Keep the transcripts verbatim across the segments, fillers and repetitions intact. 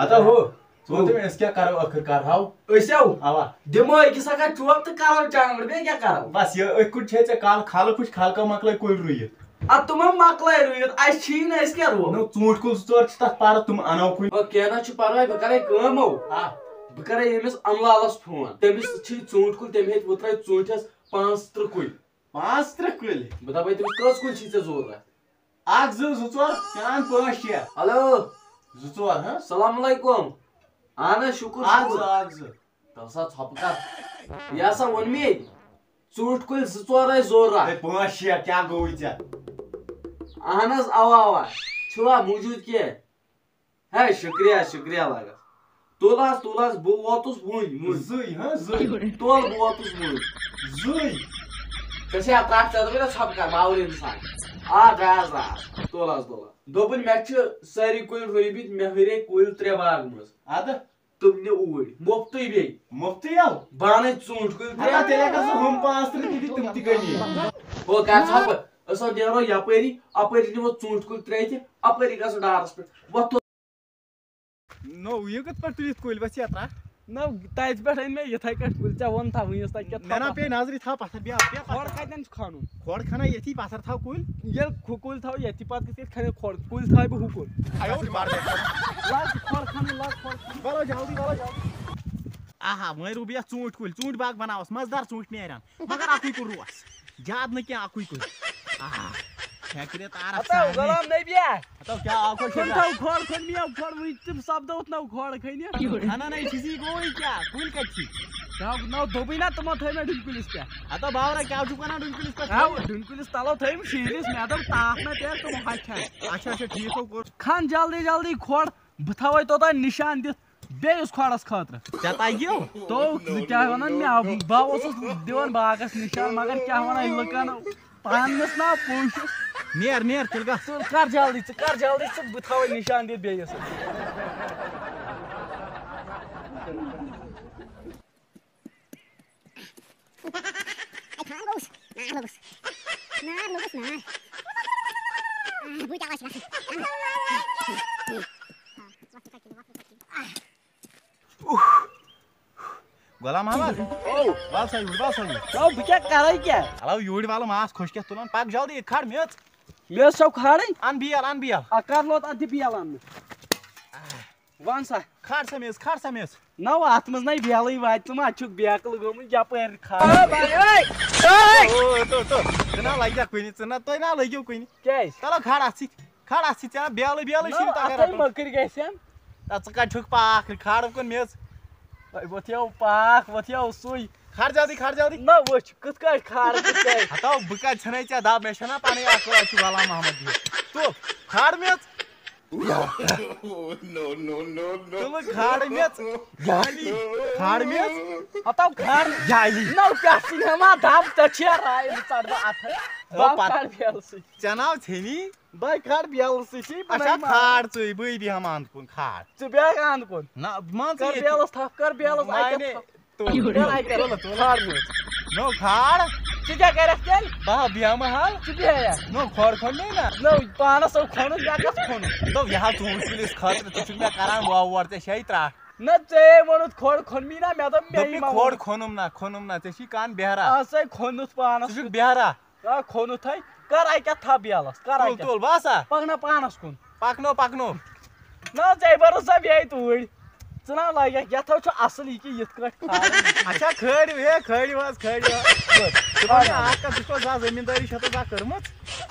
ہتا ہو، ژٕ وَن تہٕ مےٚ، أسۍ کیٛاہ کَرو ٲخٕر کار؟ ہاو۔ أسۍ ہو؟ اَوا۔ دِمو أکِس اَکھ اَتھ چوب تہٕ کَرو چانٛگٕر، بیٚیہِ کیٛاہ کَرو؟ بَس، یہِ أتھۍ کُٹھِ چھے ژےٚ کَل، کھالہٕ کُٹھۍ، کھالہٕ کَم مۄکلٲے کُلۍ رُوِتھ۔ اَدٕ تِم ہا مۄکلٲے رُوِتھ، اَسہِ چھِی نہٕ، أسۍ کیٛاہ رُوو؟ نو، ژوٗنٛٹھۍ کُل زٕ ژور چھِ تَتھ پَرٕ، تِم اَنو کُلۍ۔ او، کینٛہہ نہ چھُ پَرواے، بہٕ کَرے کٲم ہو۔ آ۔ بہٕ کَرے ییٚمِس اَمہٕ لالَس فون، تٔمِس چھِی ژوٗنٛٹھۍ کُلۍ، تٔمۍ ہیٚتۍ وُترٲوِتھ ژوٗنٛٹھٮ۪س پانٛژھ تٕرٛہ کُلۍ۔ پانٛژھ تٕرٛہ کُلۍ؟ بہٕ دَپَے تٔمِس، کٔژ کُلۍ چھِی ژےٚ ضروٗرت؟ اَکھ، زٕ، زٕ، ژور، چانٛد پانٛژھ، شےٚ۔ ہیلو۔ زٕ، ژور، ہاں؟ السلام علیکم۔ اہن حظ، شُکُر، اَکھ، شُکُر۔ زٕ، اَکھ، زٕ۔ تَلہٕ سا ژھۄپہٕ کَر۔ یہِ ہسا ووٚن مےٚ، ژوٗنٛٹھۍ کُلۍ زٕ، ژور ٲسۍ ضروٗرت۔ ہے، پانٛژھ، شےٚ، کیٛاہ گوٚوُے ژےٚ؟ اہن حظ، اَوا، اَوا۔ چھُوا موٗجوٗد کینٛہہ؟ ہے، شُکریہ، شُکریہ لگس۔ تُل حظ، تُل حظ، بہٕ ووتُس وُنۍ، وُنۍ۔ زٕے، ہاں، زٕے۔ تُل، بہٕ ووتُس وُنۍ۔ زٕے؟ ژےٚ چھےٚ اَتھ ترٛٹھ، ژےٚ دوٚپُے نا ژھۄپہٕ کر، باوُل اِنسان۔ آ، درٛاس، درٛاس۔ تُل حظ، تُل حظ۔ دوٚپُن، مےٚ چھِ سٲری کُلۍ رُوۍمٕتۍ، مےٚ ہُرے کُلۍ ترٛےٚ باغہٕ منٛز۔ اَدٕ؟ تِم نہِ اوٗرۍ، مُفتٕے بیٚیہِ۔ مُفتٕے یَو؟ بہٕ اَنَے ژوٗنٛٹھۍ کُلۍ اَدٕ ترٛےٚ۔ تیٚلہِ ہٮ۪کَس بہٕ ہُم پانٛژھ ترٕٛہ تہِ دِتھ، تِم تہِ گٔے میٛٲنۍ۔ ہو، کر ژھۄپہٕ، أسۍ ہو نیرو یپٲری، اپٲری نِمو ژوٗنٛٹھۍ کُلۍ ترٛےٚ تہِ، اپٲری گژھو ڈارس پٮ۪ٹھ۔ وۄتھ نو، یہِ کِتھ پٲٹھۍ تُلِتھ کُلۍ؟ وَس یَتھ رَٹھ۔ نہ، تَتہِ پٮ۪ٹھ أنۍ مےٚ یِتھَے کٲٹھۍ کُلۍ، ژےٚ ووٚن تھا وٕنِس تَتہِ کیٛاہ مےٚ نا تھپھ پیٚیہِ نظرِ، تھاو پَتھر، بیٚہہ، بیٚہہ کھۄڑ پَتھر۔ کَتٮ۪ن چھُ کھنُن؟ کھۄڑ کھنہ ییٚتھی پَتھر، تھاو کُلۍ۔ ییٚلہِ کھُ-، کُلۍ تھاو ییٚتھی، پَتہٕ کِتھ کٔنۍ کھنہِ کھۄڑ؟ کُلۍ تھاوے بہٕ ہُہ کُل۔ ژٕ کر ژٕ کھۄڑ کھنُن، لاگ کھۄڑ کھنُن۔ وَلو جلدی، وَلو جلدی۔ آہا، وۄنۍ رُوبہٕ یَتھ ژوٗنٛٹھۍ کُلۍ، ژوٗنٛٹھۍ باغ بَناوَس، مَزٕدار ژوٗنٛٹھۍ نیرَن۔ مگر اَکُے کُل رُوَس۔ زیادٕ نہٕ کینٛہہ، اَکُے کُل۔ آ، ہیٚکہٕ رٮ۪تھ آرام ہتو سان۔ غلام نبیا۔ ہتو کیٛاہ آو کھۄڑ کھنۍ شیٚکھ؟ تھاو کھۄڑ کھنۍ، مےٚ کھۄڑ وٕنہِ تِم سپدوتھ نو کھۄڑ کھنہِ۔ ہنا نَے چھِ زی گوٚوٕے کیٛاہ؟ کُلۍ کَتہِ چھِ؟ کیٛاہ نو دوٚپُے نا تِمو تھٲے مےٚ ڈُنۍ کُلِس پٮ۪ٹھ۔ ہتو باورا کیٛاہ چھُکھ وَنان ڈُنۍ کُلِس پٮ۪ٹھ؟ ہاو، ڈُنۍ کُلِس تَلو تھٲیِم شیٖرِتھ، مےٚ دوٚپ تاپھ ما پیٚیَکھ تِمو ہَچھَن۔ اچھا، اچھا، ٹھیٖک ہو کوٚر۔ کھَن جلدی جلدی کھۄڑ، بہٕ تھاوَے توٚتام نِشان دِتھ۔ بیٚیِس کھۄڑَس خٲطرٕ۔ ژےٚ تَگیو؟ تو، کیٛاہ وَنان مےٚ، بہٕ اوسُس دِوان باغَس نِشان، مگر کیٛاہ وَنان لُکَن، پانَس نا پوٗشِس۔ نیر، نیر، تیٚلہِ گژھ۔ ژٕ کر جلدی، ژٕ کر جلدی، ژٕ، بہٕ تھاوَے نِشان دِتھ بیٚیِس۔ اے، خان گوٚوُس، نار لوٚگُس۔ نار لوٚگُس، نار۔ آ، بہٕ کیٛاہ وَسہِ گژھُن؟ غلام محمد۔ او۔ وَل سا یوٗرۍ، وَل سا یوٗرۍ۔ او، بہٕ کیٛاہ کَرَے کیٛاہ؟ اَلو یوٗرۍ وَلہٕ، ماس کھوٚش کیٛاہ تُلان، پَک جلدی، یہِ کھار میٚژ۔ میٚژ چھَو کھارٕنۍ؟ اَن بیل، اَن بیل۔ آ، کَر لوت اَتھ دِ بیل اَننہٕ۔ وَن سا۔ کھار سا میٚژ، کھار سا میٚژ۔ نہ، اَتھ منٛز نَے بیلٕے واتہِ، ژٕ ما چھُکھ بیکٕل گوٚمُت یَپٲرۍ کھار؟ او، بھائی، اوے، اوے۔ او، تو، تو، ژٕ نا لَگہِ کُنہِ، ژٕ نا، تُہۍ نا لٔگِو کُنہِ۔ کیٛازِ؟ چلو کھار اَتھ سۭتۍ۔ کھڑا چھِ ژےٚ بیلہٕ بیلہٕ نہ، چھِنہٕ تَگان اَتھَے رَٹُن۔ مٔکٕرۍ گژھن۔ تَتھ ژٕ کَتہِ چھُکھ پاکھ؟ کھڑ کُن میٚژ۔ وۄتھیو پاکھ، وۄتھیو سُے۔ کھڑ جلدی، کھڑ جلدی۔ نہ وٕچھ، کِتھ کٲٹھۍ کھار، کِتھ کٲٹھۍ؟ ہتو، بہٕ کَتہِ ژھٕنے ژےٚ دَب؟ مےٚ چھَنا پَنٕنۍ عقل، اَتہِ چھُ غلام محمد بِہِتھ۔ تُل، کھڑ میٚژ۔ No, no, no, no. تُلہٕ کھڑ میٚژ۔ جلدی، کھڑ میٚژ۔ ہتو کھڑ۔ جلدی۔ نہ، کیٛاہ چھِ نِوان دَب؟ ژےٚ چھےٚ راے، بہٕ ژَٹہٕ بہٕ اَتھٕ۔ او، بہٕ پَتہٕ کھڑ بیلہٕ سۭتۍ۔ ژےٚ ناو ژھیٚنی؟ بہٕ کھار بیلہٕ سۭتی، بہٕ اچھا، نَے مانہٕ۔ کھار ژٕے، بٕے بیٚہمہٕ اَنٛد کُن، کھار۔ ژٕ بیٚہہ اَنٛد کُن۔ نہ، مان ژٕ کر ییٚتہِ۔ بیلَس تھپھ، کر بیلَس نہ، اَکہِ نہ، اَتھٕ تُل، تھپھ۔ کر تُل، اَکہِ تُل، اَتھٕ۔ تُل۔ کھار میٚژ۔ نو کھار۔ ژٕ کیٛاہ کَرَکھ تیٚلہِ؟ بہٕ ہا بیٚہمہٕ حال۔ ژٕ بیٚہہ یا۔ نو کھۄڑ کھوٚن مےٚ نا۔ نو، پانَس سُہ کھوٚنُس، مےٚ کَس کھوٚنُس؟ دوٚپ، یہِ ہا ژوٗنٛٹھۍ کُلِس خٲطرٕ، ژٕ چھُکھ مےٚ کَران وۄو وۄر، ژےٚ چھےٚ ترٛٹھ۔ نہ، ژےٚ ووٚنُتھ کھۄڑ کھوٚن مےٚ نا، مےٚ دوٚپ، مےٚ دوٚپمَے یہِ ما کھۄڑ ووٚن۔ کھوٚنُم نا، کھوٚنُم نا، ژےٚ چھی کَن بیہرا۔ آ، ژَے کھوٚنُتھ پانَس ژٕ چھُکھ کیُتھ۔ بیہرا۔ آ، کھوٚنُتھ ہے۔ کر اَکہِ اَتھٕ تھپھ بیلَس، کر تُل، اَکہِ اَتھٕ۔ تُل، باسا؟ پَکھ نا پانَس کُن۔ پَکنو، پَکنو۔ نہ، ژےٚ بَرُس سا بیٚیہِ توٗرۍ۔ ژٕ نا لَگَکھ، یَتھ ہا چھُ اَصٕل یہِ کہِ یِتھ کٲٹھۍ کھارُن۔ اچھا، کھٲرِو، ہے، کھٲرِو حظ، کھٲرِو حظ۔ ژٕ وَن مےٚ اَکھ کَتھ، ژٕ چھُکھ زانٛہہ زٔمیٖندٲری چھےٚ ژےٚ زانٛہہ کٔرمٕژ؟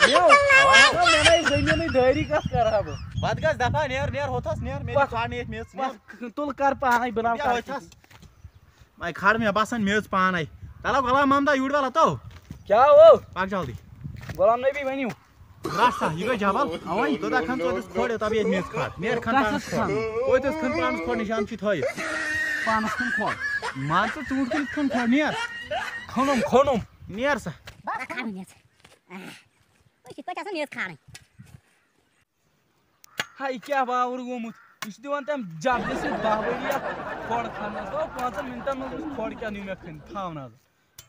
یو، نہ، مےٚ نَے زٔمیٖنٕے دٲری کَتھ کَرٕ ہا بہٕ؟ پَتہٕ گژھ دَفا، نیر، نیر ہوٚتھَس، نیر، مےٚ دِ پَتھ، کھارنہِ ییٚتہِ میٚژ، نیر۔ پَتھ، تُل کَر پانَے، بہٕ ناو یا کَر ہوٚتھَس۔ وۄنۍ کھار مےٚ باسان میٚژ پانے۔ تَلہ غلام محمد یوٗرۍ وَلہ تو۔ کیٛاہ ہو؟ پَک جلدی۔ غلام نبی ؤنِو۔ رَٹھ سا، یہِ گٔے جبل۔ اَوَے۔ توٚتام کھن توتہِ کھوڑ، یوٚتام ییٚتہِ میٚژ کھار۔ نیر کھن کَتھ پانَس چھَس کھوڑ۔ کھن؟ توتہِ اوس کھن پانَس کھوڑ، نِشان چھُے تھٲیِتھ۔ پانَس کھن کھوڑ۔ مان ژٕ ژوٗنٛٹھۍ کُلِس کھن کھوڑ، نیر۔ کھوٚنُم، کھوٚنُم۔ نیر سا۔ بَس کھارٕے میٚژ۔ آہ۔ وٕچھ، یِتھ پٲٹھۍ چھِ آسان میٚژ کھارٕنۍ۔ ہاے، یہِ کیٛاہ باوُر گوٚمُت؟ یہِ چھُ دِوان تَمہِ جبرِ سۭتۍ باہ ؤری اَتھ کھۄڑ کھننَس۔ دوٚپ، پانٛژَن مِنٹَن منٛز وٕچھ کھۄڑ کیٛاہ نیوٗ مےٚ کھٔنِتھ۔ تھاو نہٕ حظ۔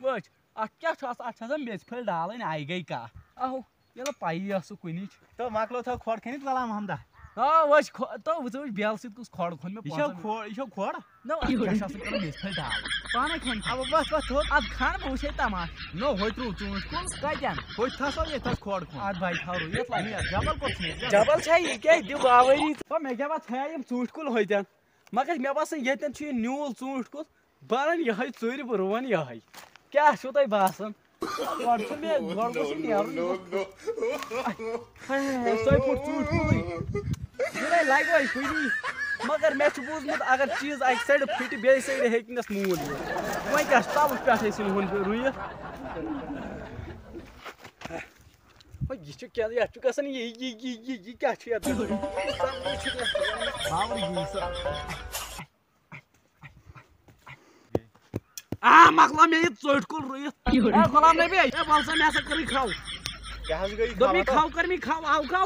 وٕچھ، اَتھ کیٛاہ چھُ آسان؟ اَتھ چھِ آسان میٚژِ پھٔلۍ ڈالٕنۍ، آیہِ گٔے کَتھ۔ اَہو، ییٚلہِ پَیی ٲس سُہ کُنِچ۔ تہٕ مۄکلو تھاو کھۄڑ کھٔنِتھ، غلام محمدہ۔ آ، وۄنۍ چھِ کھۄ-، تو وٕچھ، وٕچھ بیلہٕ سۭتۍ کُس کھۄڑ کھوٚن مےٚ یہِ چھا پانٛژن۔ کھۄ-، یہِ چھا کھۄڑ؟ نہ، اَتھ کیٛاہ چھُ آسان کَرُن؟ مےٚ چھِ پھٔلۍ ڈال۔ پانَے کھٮ۪ن کھۄڑ۔ اَوٕ وَتھ وَتھ تھوٚد۔ اَدٕ کھَن بہٕ وٕچھے تَماشہٕ۔ نو، ہوٚتہِ روٗد ژوٗنٛٹھۍ کُل۔ کَتٮ۪ن؟ ہوٚتہِ تھَس ہو، ییٚتہِ تھَس کھۄڑ کھوٚن۔ اَدٕ بھاے، تھاو رُوِتھ لَگہِ۔ ہے، جبل کوٚت چھُ ییٚتہِ؟ جبل چھا یہِ کیٛاہ؟ دِ باوٲری۔ ہا، مےٚ کیٛاہ پَتہٕ تھایہِ یِم ژوٗنٛٹھۍ کُل ہوٚتٮ۪ن؟ مگر مےٚ باسان، ییٚتٮ۪ن چھُ یہِ نیوٗل ژوٗنٛٹھۍ کُل۔ بہٕ اَنَن یِہوٚے ژوٗرِ، بہٕ رُوَن یِہوٚے۔ کیٛاہ چھُو تۄہہِ باسان؟ گۄڈٕ چھُ مےٚ، گۄڈٕ گوٚژھ یہِ نیرُن۔ ہاے، ہاے، ہاے، سۄے پھوٚٹ ژوٗنٛٹھۍ کُلٕے۔ یہِ نے لَگہِ وۄنۍ کُنی۔ مگر مےٚ چھُ بوٗزمُت، اگر چیٖز اَکہِ سایڈٕ پھٕٹہِ، بیٚیہِ سایڈٕ ہیٚکہِ نَس موٗل یِتھ۔ وۄنۍ کیٛاہ چھُ تَلُک پٮ۪ٹھَے ژھٕنہون بہٕ رُوِتھ؟ وۄنۍ یہِ چھُ کیٛاہ، یَتھ چھُ گژھان یہِ، یہِ، یہِ، یہِ، یہِ کیٛاہ چھُ یَتھ گژھان؟ سَمجھٕے چھُنہٕ یَتھ یِوان۔ باورٕ یی سا۔ آ، مۄکلاو مےٚ یہِ ژوٚٹۍ کُل رُوِتھ۔ اے، غلام نبی، اے، وَل سا، مےٚ ہسا کٔرٕے کھَو۔ کیٛاہ حظ گٔے دوٚپمَے کھَو؟ کھَو کٔرمٕے کھَو، آو کھَو۔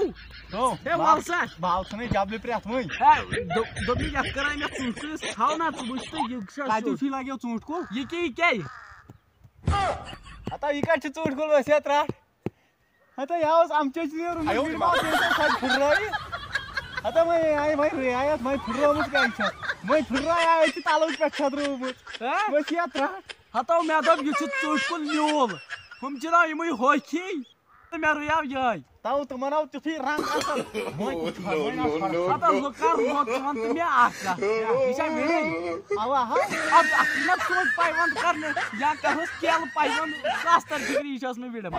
کھَو؟ اے، وَل سا۔ بال ژھٕنٕے جبلہِ پرٛٮ۪تھ وٕنۍ۔ اے، دو-، دوٚپمَے یَتھ کَرے مےٚ ژوٚٹۍ کُلِس کھَو نا، ژٕ وٕچھ تہٕ یہِ چھا کَتیُک سیوٚد؟ چھُے لَگیو ژوٗنٛٹھۍ کُل؟ یہِ کیٛاہ، یہِ کیٛاہ؟ ہتا یہِ کَتہِ چھُ ژوٗنٛٹھۍ کُل ؤسِتھ رَٹھ؟ ہتا یہِ اوس اَمچہِ چھِ نیرُن، آیو یہِ ما اوس ییٚمہِ ساتہٕ پھٕٹرٲوِتھ۔ ہتا وۄنۍ آیہِ وۄنۍ رِعایت، وۄنۍ پھٕٹرٲومٕژ کیٛازِ چھَتھ؟ وۄنۍ پھٕٹرٲے آیہِ أتھۍ تَلَس پٮ۪ٹھ چھَتھ رٲومٕژ۔ ہہ؟ وۄنۍ چھِ یَتھ ترٛٹھ۔ ہتو مےٚ دوٚپ، یہِ چھُ ژوٗنٛٹھۍ کُل نیوٗل۔ ہُم چھِ نا یِمٕے ہوکھی۔ تہٕ مےٚ رُیاو یِہوٚے۔ تَو تِمَن آو تیُتھُے رنٛگ اَصٕل۔ وۄنۍ کُس وَنہٕ؟ وۄنۍ آو فرق۔ ہتا لُکَن ووت ژٕ وَن تہٕ مےٚ اَکھ کَتھ۔ یہِ چھا وِڑٕے؟ اَوا ہا۔ اَدٕ اَتھ چھِ مےٚ ژوٗنٛٹھۍ پایونٛد کَرنہِ۔ یا کَرہوس کیلہٕ پایونٛد۔ کَس تَر فِکرِ یہِ چھَس نہٕ وِڑٕ۔